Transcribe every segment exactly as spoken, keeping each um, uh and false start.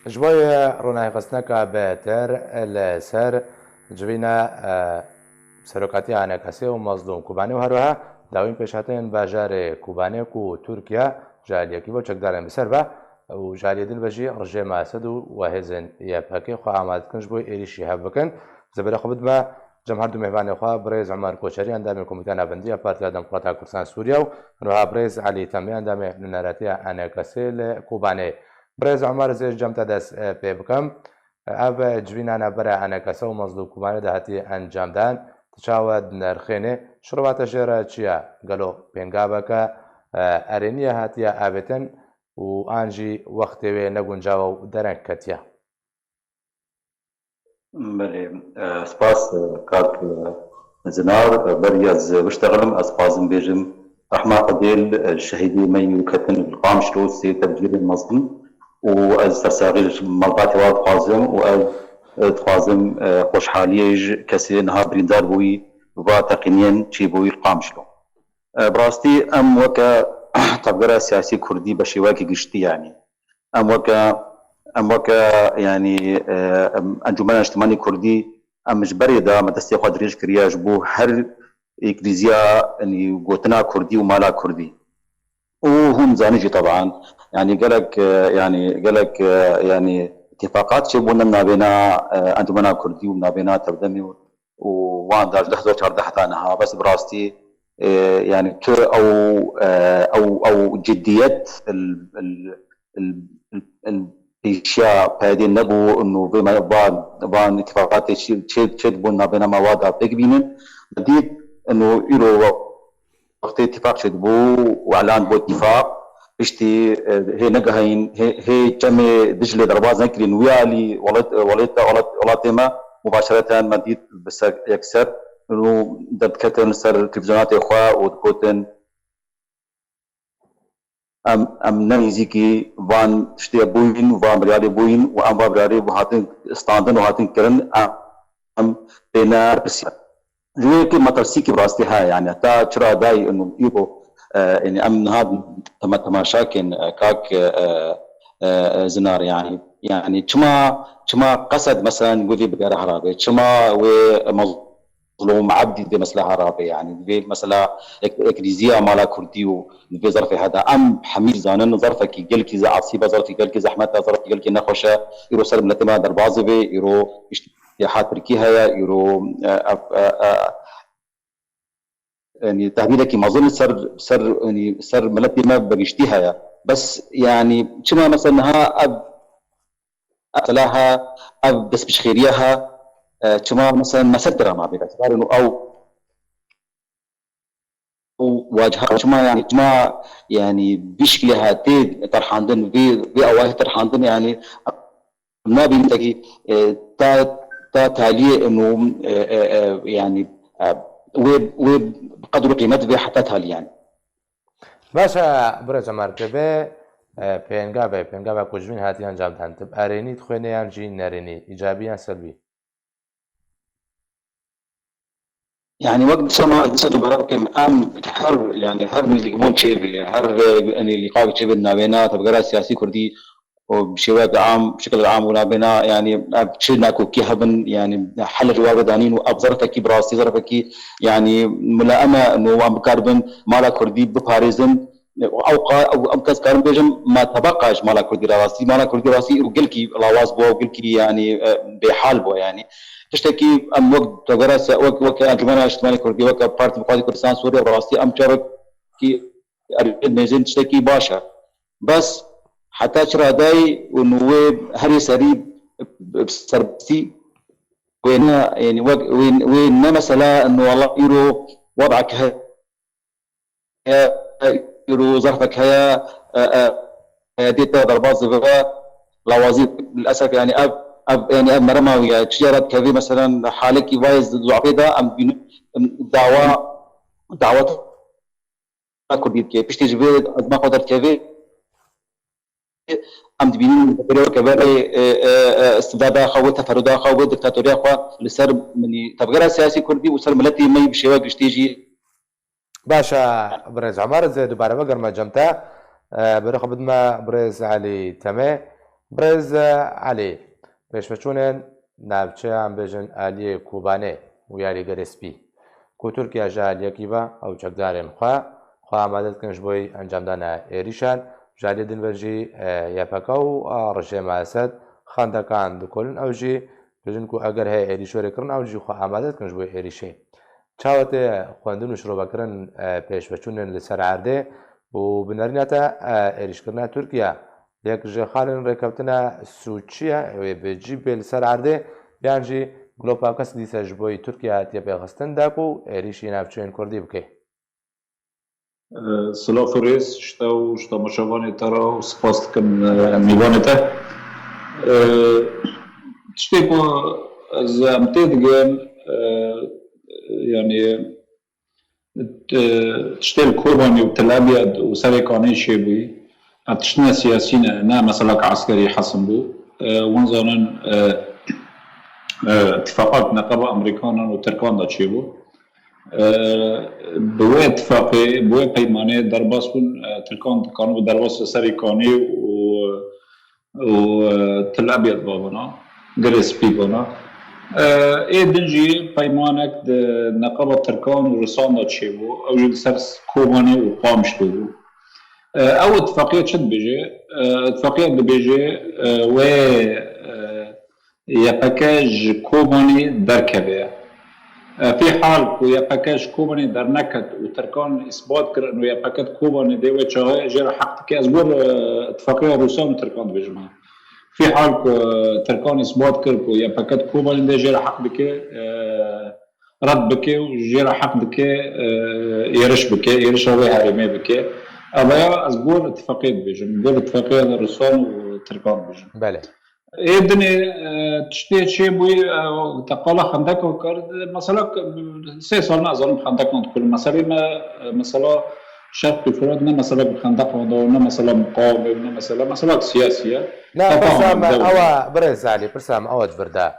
Ji bo ronahîxistineke bêtir li ser civîna, e, serokatiya A N K S û Mezlûm Kobanê û herweha dawîn pêşhatin bajarê Kobanê ku Tirkiye ji aliyekî ve çekdarên bi ser ve û ji aliyê din ve jî rejêma Esed û we hêzên Y P G xwe amade dikin ji bo êrîşî hev bikin. Zêbere xwe bidime cem her du mêvanê xwe, birêz Omer Koçerî, endamê Komîteya Navendî ya Partiya Demokrata Kurdistan Sûriye û roha birêz Elî Temê, endamê nûneratiya A N K S li Kobanê. Birêz Omer, ez ê cem te dest, e, pê bikim. Ev civîna navbera A N K S û Mezlûm Kobanê de hatiye encamdan, tu çawa dinirxînî? Şirova te jê re çi ye? Gelo pêngaveke, e, erênî ye hatiye avêtin û an jî wextê wê neguncaw û dereng ketiye? Belê, e, spas, e, kak, e, Zinar, e, beriya ez biştexlim, ez xwazim bêjim, rehma Xwedê li, e, şehîdê me yû ketin li Qamişlo sê tevcîrên mezin û ez sersaxî ji malbatê wan dixwazim û ez, e, dixwazim, e, xweşhaliyê ji kesê niha birîndar bûyî va teqîniyên çêbûyî li Qamişlo. E, bi rastî em weke tevgera siyasî kurdî be şêwekî giştî, yanî em weke, em weke, yanî, e, em, Encûmena Niştimanî Kurdî, em ji berê de me destê xwe dirêj kiriye ji bo her êkrîziya, yanî, gotina kurdî û mala kurdî. Û hûn zanî jî teban, yanî gelek, e, yanî gelek, e, yanî, îtîfaqat çêbûne navêna, e, Encûmena Kurdî û navêna Tevdemê û û wan dar ji du hezar û çardeh heta niha. Bes bi rastî, e, yanî tu ew, e, ew, ew ciddiyet il, il, il, il, il pêşiya P Y D'ê nebû, û vê me van, van îtîfaqatê çi, çê, çê dibûn navbêna me wa da pêk bînin. Me dît, û îro wextê îtîfaq çêdibû û elan bû îtîfaq, piştî, e, hê negehayîn, hê, hê çemê Diclê derbaz nekirîn, wî alî welat-, welat-, welat-, welatê me mubaşereten me dît bi ser yekser û derdiketin li ser televîzyonatê xwe û digotin, em, em ne nêzîkî van tiştê bûyîn û van biryarê bûyîn û em van biryarê bû hatin standin û hatin kirin, em, em pê ne pirsî. Ji wê yekê metirsîkî bi rastî heye, yanî heta çira dayî û îro, e, yanî em niha tema-, temaşa kin, e, kak, e, e, e, Zinar, yanî, yanî çima, çima qesed, meselen, wê vê bigere herabê? Çima wê Mezlûm Ebdî divê mesela herabê? Yanî divê mesela ek-, ekrîziya mala kurdî û divê zerfê heda. Em hemî zanin zerfekî gelkî ze-, asîb e, zerfekî gelkî zehmet e, zerfekî gelkî nexweş e. Îro ser miletê me derbazê vê, îro îşte ya ha Tirkî heye, îro, e, ev, e, e, yanî tehdîdekî mezin ser, ser, yanî ser miletê me bi giştî heye. Bes, yanî çima mesela niha ev mesela he, ev destpêşxêriye he, e, çima mesela me ser kira nabê? Ew û waciha çima, yanî çima, yanî vî şiklê hate terhandin, vî, vî awayî terhandin, yanî nabînim tekî, e, ta, ta taliyê û, e, e, e, yanî, e, wê, wê qedr û qîmet vê heta talî, yanî. Baş e, birêz Omer, tu vê, e, pêngavê, pêngava ku ji vîn hatiye encamdan, tu bi erênî dixwînî yan jî nerênî, îcabî yan selbî? Yanî wek dîsa me, dîsa dubare bikim, em her, yanî her nêzîkbûn çêbê, her, e, yanî lîqak çêbê navêna tevgera siyasî kurdî û bi şêweyeke am, bi şekil am û navêna, yanî ev çi nakokî hebin, yanî hel ji wan ve danîn û ev zerfekî bi rastî zerfekî, yanî mulaeme û wan bikaribin mala kurdî biparêzin. Ew qa-, ew, em kes karin bêjin, me tebeqa ji mala kurdî re rastî, mala kurdî rastî û gelkî lawaz bû, ew gelkî, yanî, e, bêhal bû, yanî. Tiştekî em wek tevgera se-, wek, wek Encûmena Niştimanî Kurdî, wek Partî Demokratîk Kurdistan Sûriye, bi rastî em çavekî erê mêzên tiştekî baş e. Bes heta çi radayî û wê herê serî bi serbestî wê ne, yanî wek wê, wê ne mesela, wela îro wed'ek heye, îro zerfek heye, e, e, e, dê te derbas dibe, lawazî, lilesef, yanî ev, ev, yanî ev merema wî ye. Çi ya re dikevê, meselen, halekî vayê zafê de em dibînin, em dawa, dawa kurdî dike. Piştî ji vê ezma xwe derdikevê, em dibînin, weke berê, e, e, e, istibdada xwe, wê teferruda xwe, wê diktatoriya xwe li ser, minî, tevgera siyasî kurdî û ser miletê me yî bi şêwe giştî jî. Baş e, birêz Omer, ez ê dubare vegerime cem te. E, berê xwe bidime birêz Elî Temê. Birêz Elî, pêşveçûnên navçeya em bêjin aliyê Kobanê û ya Lîgerê Spî, ku Tirkiye ji aliyekî ve ew çekdarên xwe, xwe amade dikin ji bo encamdana êrîşan, ji aliyê din ve jî, e, Y P G û, e, rejêma Esed xendekan dikolin, ew jî bêjin ku eger heye êrîş were kirin, ew jî xwe amade dikin ji bo êrîşê. Çawa tê xwendin û şirovekirin, e, pêşveçûnên li ser erdê û bi nerîna te, e, êrîşkirina Tirkiye yek ji xalên rêkeftina sûcî ye, wê bi cî bê li ser erdê, yan jî glopa kesk dîse ji bo yî Tirkiye hatiye pêxistin da ku êrîşî navçeyên Kurdî bike? Silav û rêz ji te û ji temaşevanê te re û spas dikim, e, mîvanê te. E, tiştê ku ez, em tê digihên, e, yanî, e, tiştê li Kobanê û Tel Abyad û Serê Kanê çêbûyî, e, tiştine siyasî ne, ne meselek eskerî hesin bû. E, wan zanin, e, e, tifaqek neqeba Amerîkanan û Tirkan de çêbû. E, bi wê tifaqê, bi wê peymanê derbas bûn, e, Tirkan dikanibû derbas li Serê Kanê û, û, e, Til Ebyed bavana, Girê Spî bana. E, ê din jî peymanek di neqeba Tirkan û Rusan de çêbû. Ew jî li ser Kobanê û Qamişlo bû. E, ew itifaqiya çi dibêje? E, itifaqiya dibêje, e, wê, e, Y P G ji Kobanê derkeve. E, fî hal ku Y P G ji Kobanê derneket û Tirkan îsbat kirin û Y P G di Kobanê de wê çaxê jê re heq dike. Ez gor, e, itifaqiya Rûsan û Tirkan dibêjim ha. Fî hal ku, e, Tirkan îsbat kir ku Y P G di Kobanê de jê re heq dike, e, red bike û jê re heq dike, e, êriş bike, êrişa wê herêmê bike. Ev ya ez gor itifaqiya dibêjim, gor itifaqiya Rûsan û Tirkan dibêjim. Belê. Ê dinê, e, tiştê çêbûyî, e, te qala xendeka kir. Mesela, sê sal nazanim xendekan dikirin. Meselê me, e, mesela Şerqî Firat ne mesela bi xendekan de, ne mesela muqawimê, ne mesela, mesela siyasî ye. Na, Tefa pirsa me dew. Ewa, birêz Elî, pirsa me ewa di vir de.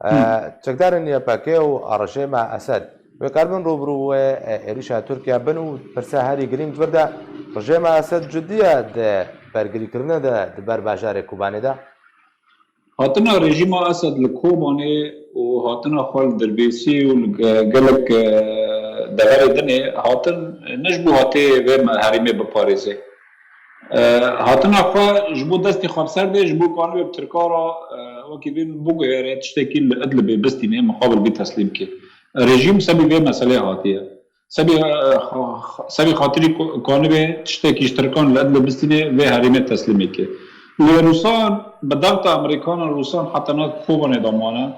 E, Hı. Çekdarên Y P G û rejêma Esed wê karibin rûbirû wê, e, êrîşa Tirkiye bin û pirsa herî girîng di vir de, rejêma Esed cidî ye di bergirîkirine de di ber bajarê Kobanê de? Hatina rejîma Esed li Kobanê û hatina xwe li Dirbêsî û li ge-, gelek, e, deverê dinê hatin, ne ji bo hatê vê me-, herêmê biparêze. E, hatina xwe ji bo destê xwe bi ser de, ji bo kanibe bi Tirka re, e, wekî vê biguhere tiştekî li Idlibê bistîne, miqabil bî teslîm ke. Rejîm sebî vê meselê hatiye. Sebî, e, xa-, xa-, sebî xatirî ko-, kanibe tiştekî ji Tirkan li Idlib bistîne, vê herêmê teslîmê ke. Lê Rûsan, bi dexta Amerîkanan Rûsan heta niha Kobanê de mane.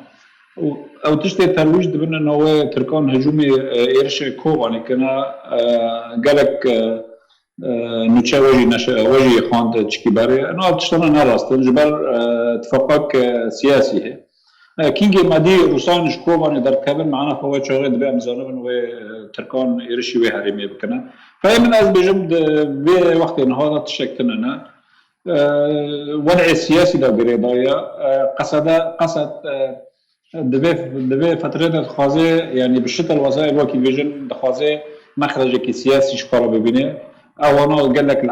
Û ew tiştê terwîj dibin, ina wê Tirkan hicûmê, e, êrişê Kobanê kine, e, gelek, e, e, nûçe we jî neşe-, we jî xwend çikî berê. Ina ev tiştana ne rast in, ji ber, e, tifaqek, e, siyasî heye. E, kîngê me dî Rûsan ji Kobanê derkevin, mana xwe wê çaxê dibe em zanibin wê, e, Tirkan êrişî wê herêmê bikine. Fehê min ez bêjim di vê wextê niha de tiştek tune ne. E, wed'ê siyasî de girêdayî ye. E, qesede, qesed, e, di vê, di vê fetrê de dixwaze, yanî bi şitel wesayê wekî bêjin, dixwaze mexrecekî siyasî ji xwe re bibîne. Ewana gelek li,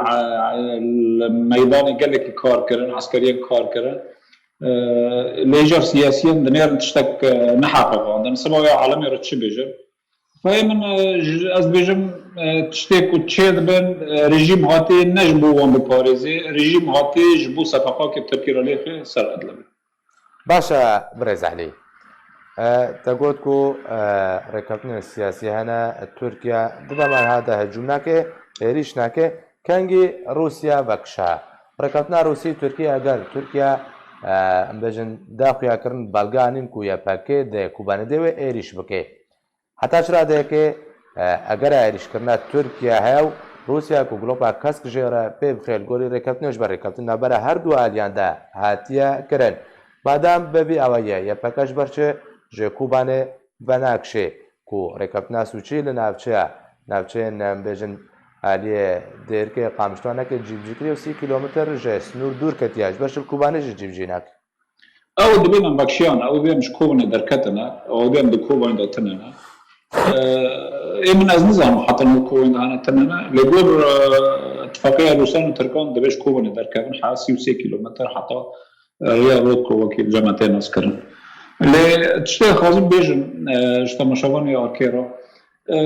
li meydanê gelekî kar kirin, eskeriyên kar kirin. E, lê jî siyasiyan dinêrin tiştek, e, neheqeqandin. Siba wê alemê re çi bêjin? Fayê min, e, ji, ez dibêjim, e, tiştê ku çê dibin, e, rejîm hatê ne ji bo wan biparêzê, rejîm hatê ji bo sefaqakê Tirkî re lêxe ser Idlibê. Baş e, birêz Elî. E, te got ku, e, rêkeftinên siyasî hene, Tirkiye di dema niha de hicûm nake, êrîş nake. Kengî Rûsya vekişa. Rêkeftina Rûsî Tirkiye, eger Tirkiye, e, em bêjin, da xuyakirin belge anîn ku Y P G di Kobanê de wê êrîş bike. Heta çi radeyekê, e, eger êrîşkirina Tirkiye heye û Rûsya ku glopa kesk jê re pê bixe li gorî rêkeftinê ji ber rêkeftin navbera her du aliyan de hatiye kirin. Madem bi vî awayî ye, Y P G ji ber çi ji Kobanê venakişê ku rêkeftina Sûçî li navçeya, navçeyên, em bêjin, aliyê Dêrikê Qamişlo neke cîbicî kiriye û sî kîlometr ji sinûr dûr ketiye, ji ber çi li Kobanê jî cîbicî nake? Ew dibên em vekşiyan, ew dibên em ji Kobanê derketine, ew dibên em di Kobanê de tune ne. Ê min ez nizanim heta niha Kobanê de hene tune ne. Lê gor, e, tifaqeya Rûsan û Tirkan dibê ji Kobanê derkevin, ha sî û sê kîlometr heta Riya rot ku wekî cem e tê naskirin. Lê tiştê xwazim bêjim, e, ji temaşevanê Arkê re. E,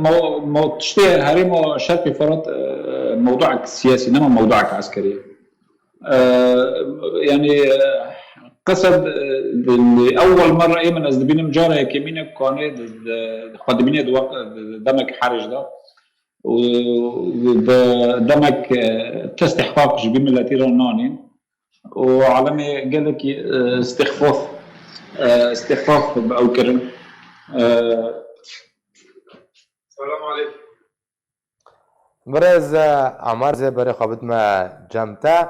mo-, mo-, tiştê herêma Şerqê Firat, e, mewduek siyasî, nema mewduek eskerî. E, yanî, e, Qesed, e, li ewwel merre ê min ez dibînim cara yekemîn e ku kanê di, di, xwe dibîne di wext, di, di demek herêj de. Û bi demek, e, testîhqaq ji vî miletî re nanîn. Û alemê gelekî, e, istixfaf, e, istixfaf bi ew kirin. E, Selam aleykum. Birêz, e, Amar, zê berê xwe bidime cem te.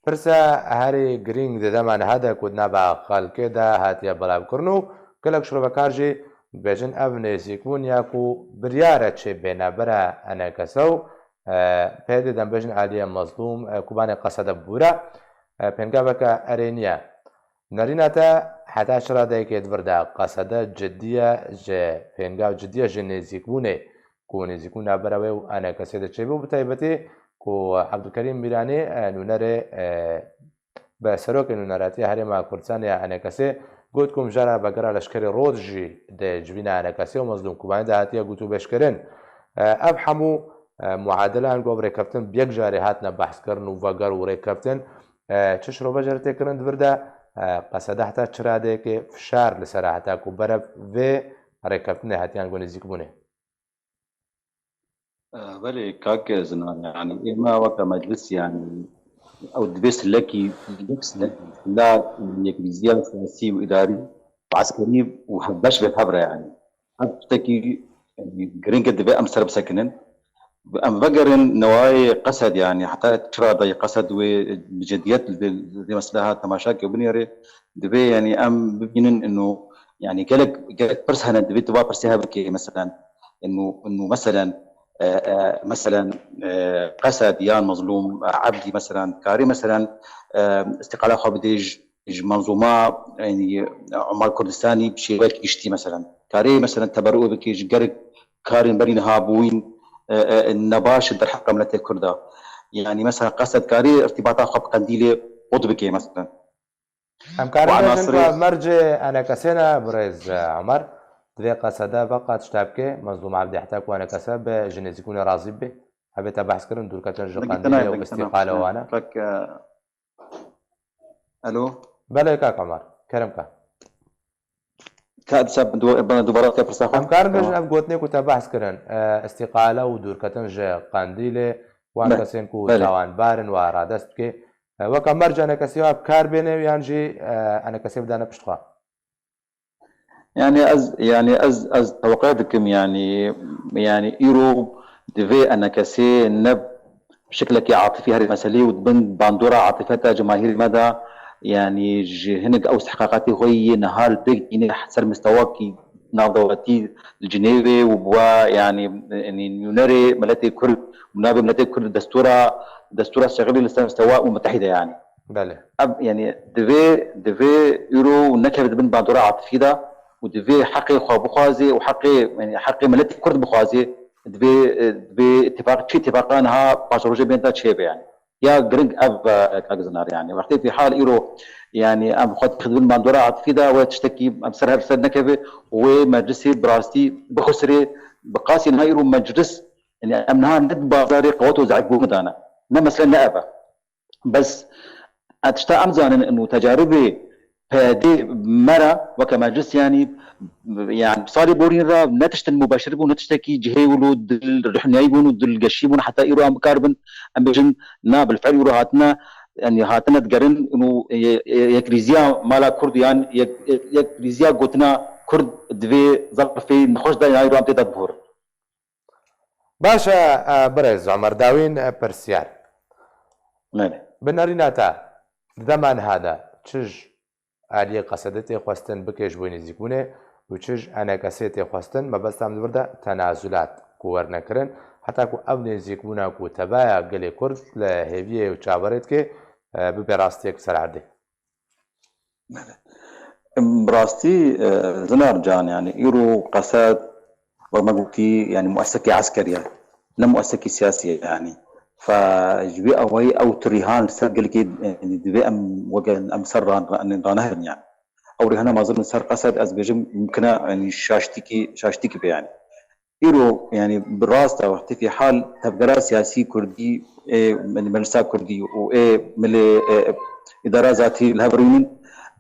Pirse herî girîng di dema niha de ku di nava xelkê de hatiye belavkirin û gelek şirovekar jî dibêjin ev nêzîkbûn ya ku biryar e çê bêne bire enekese û, e, pê dê dem bêjin aliyê Mezlûm, e, Kubanê Qesede bûre, e, pêngaveke erênî ye. Nerîna te heta çi radeyekê di vir de Qesede cidî ye, ji pêngav cidî ye ji nêzîkbûnê ku nêzîkbûna bira wê û enekesê de çêbû, bi taybetî ku Ebdulkerîm Mîranî, e, nûnerê, e, bi serokê nûneratiya Herêma Kurdistanê ya enekesê got ku mijara vegera leşkerê rot jî di civîna enekesê û Mezlûm Kubanî de hatiye gotûbêjkirin. E, ev hemû, e, muadilan ku ev rêkeftin bi yek carê hatine behskirin û veger û rêkeftin, e, çi şirove jê re tê kirin di vir de, e, Qesede heta çi radeyekê fişar li ser e heta ku berev vê rêkeftinê hetiyan ku nêzîkbûnê? Belê, kak Zinar, yanî ême weke meclis, yanî ew divê silekî, yek silekî, sila yekrîziya siyasî û îdarî û eskerî û hevbeş be hev re, yanî. Ev tiştekî, yanî, giring e, divê em ser bisekinin. Em vegerin newayê Qesed, yanî heta çi radeyê Qesed wê bi ciddiyet li vê, vê mesele ha temaşa ke binêrê, divê, yanî, em bibînin ino, yanî, gelek, gelek pirs hene, divê tu va pirsê hev bikê, meselen, ino, ino, meselen, e, e, meselen, e, Qesed yan Mezlûm, e, Ebdî, meselen, karê, meselen, e, îstîqala xwe bidê ji, ji Menzûma, yanî, Umar Kurdistanî bi şêwek giştî, meselen. Karê, meselen, teberû bikê ji gelek karên berî niha bûyîn, e, e, nebaş derheqa miletê Kurda. Yanî, meselen, Qesed karê irtîbata xwe bi Qendîlê qut bikê, meselen. Em karin Wana bêjin ku sirê ev mercê enekesê ne, birêz, e, Omer. Divê Qesede veqa tişta bike, Mezlûm Ebdî heta ku enekese bi ji nêzîkbûnê razî bibe. Hebe te behs kirin, dûrketin ji Qendîlê û îstîqale wan e. Kak, e, Alo? Belê, kak Omer, kerem ke. Ka disa du-, bana dubara ke pirsa xwe? Em karin bêjin ev gotinê ku te behs kirin, e, îstîqale û dûrketin ji Qendîlê, wan Be-, kesên ku belê. tawanbar in, wa radest bike. E, weke merc enekesê wa bi kar bêne yan jî, e, enekesê bidane pişt xwe? Yanî ez, yanî ez, ez teweqe dikim, yanî, yanî îro divê enekesê ne bi şiklekî atifî herê meselê û di bin bandora atifeta cemahîrê me de, yanî ji hinek ew istihqaqatê xwe yê niha li pêk tîne ser mistewakî navdewletî li Cinêvê û bi wa, yanî, yanî nûnerê miletê Kurd û navê miletê Kurd destûra, destûra şexilî li ser mistewa û Mitehîde, yanî. Belê. Ev, yanî, divê, divê îro nekeve di bin bandora atifî de û divê heqê xwe bixwaze û heqê, yanî, heqê miletê Kurd bixwaze, divê, e, divê îtîfaq, çi îtîfaqa niha paşerojê bên de çêbe, yanî. Ya giring ev, e, kak Zinar, yanî. Wextê fîhal îro, yanî, em xwe dixin di bin bandora atifî de, wê tiştekî em ser hev ser nekeve û wê meclisê bi rastî bixusirê, bi qasî niha îro meclis, yanî, em niha ne di bazarê qewet û zeîfbûn de ne. Ne mesele ne ev e. Bes, e, tişta em zanin û tecaribê P Y D'ê me re weke meclis, yanî, yanî salê borîn re ne tiştin mubeşir bûn, ne tiştekî cihê wilo dil ruhniyayî bûn û dilgeşî bûn, heta îro em bikaribin, em bêjin, na, bilfiil îro hatine, yanî hatine digerin û ye-, ye-, yekrîziya mala Kurd yan yek-, yek-, yekrîziya gotina Kurd divê zafê nexweş de, ya îro em tê de diborin. Baş e, e, birêz Omer, dawîn, e, pirsiyar. Belê. Bi nerîna te, di dema niha de çi ji aliyê Qesedê tê xwestin bike ji bo nêzîkbûnê û çi ji enekesê tê xwestin, mebesta min di vir de tenazulat ku werne kirin, heta ku ev nêzîkbûna ku tevaya gelê Kurd li hêviyê û çaverê dike, e, bibe rastiyek ser erdê. Bi rastî, e, Zinar Can, yanî îro Qesed, wek me gotî, yanî muesekê eskerî ye, ne muesekê siyasî ye, yanî. Fe ji vê awayî ew tu rîhan li ser gelkê, yanî divê em weke em ser ran, ran, raneherin yani. Ew rîhana mezin li ser Qesed ez bêjim mimkine, yanî şaştîkî, şaştîkî be yani. Îro, yanî bi rast e, wextê fî hal tevgera siyasî kurdî, ê, yanî meclisa kurdî û ê milê, ê, îdara zatî li hev rûnin,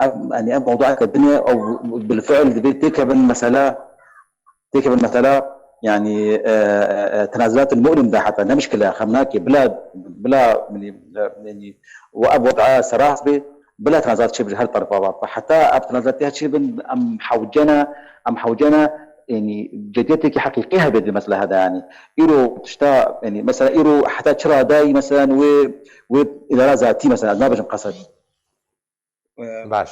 ev, yanî ev mewdueke din e, ew bilfiil divê têkevin mesela, têkevin mesela, yanî, e, e, e, tenazilatil mu'lim de heta ne mişkile, xem nake, bila, bila, yanî, e, yanî, we ev weda serast bê, bila tenazilat çêbin ji her terfa ve. Heta ev tenazilat ya çêbin, em hewcene, em hewcene, yanî, cediyetekî heqîqî hebe di mesele hede, yanî. Îro tişta, yanî, mesela, îro heta çi radayî, mesela, wê, wê îdara zatî, mesela, ez nabêjim Qesed. Baş.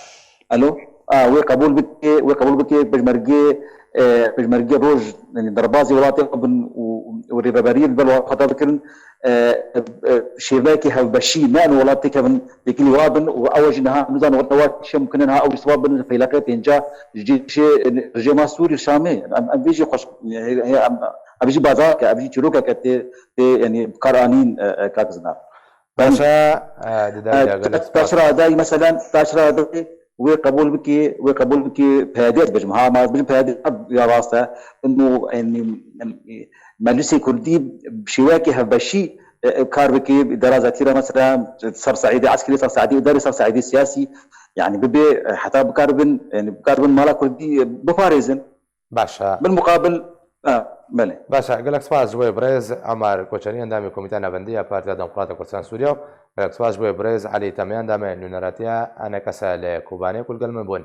Alo? A, wê qebûl bike, wê qebûl bike, pêşmergê, e, pêşmergê roj, yanî, derbazî welatê xwe bin û, û rêveberiyê bi ber xwe de bikirin. E, e, şêvekê hevbeşî, ne eno welat têkevin, têkilî wa bin û ew jî niha nizan wexta wa çi mumkin e, niha ew jî siwa bin, peyleqê pênca ji cêşê, e, rejêma Sûrî Şamê. Em, em vê jî xweş, he, he, em, ev jî bazarek e, ev jî çîrokek e tê, tê, yanî, bikaranîn, e, e, kak Zinar. Baş e, e, di derê de gelek spas. Taşra adayî, meselen, taşra adayî wê qebûl bikî, wê qebûl bikî P Y D ez bêjim. Ha, ma ez bêjim P Y D ya rast e. Ino, yanî, em, meclisê kurdî bi şêweyekê hevbeşî, e, e, kar bikî, îdara zatî re, mesela, ser saîdê eskerî, ser saîdê îdarî, ser saîdê siyasî, yanî bibe, e, heta bikaribin, yanî bikaribin mala kurdî, e, biparêzin. Baş e. Bil muqabil, e, belê. Baş e, gelek spas ji bo birêz Omar Koçerî, endamê Komîteya Navendî ya Partiya Demokrata Kurdistan Sûriye û gelek spas ji bo birêz Elî Temê, endamê nûneratiya ENKSê li Kobanê ku li gel min bûn.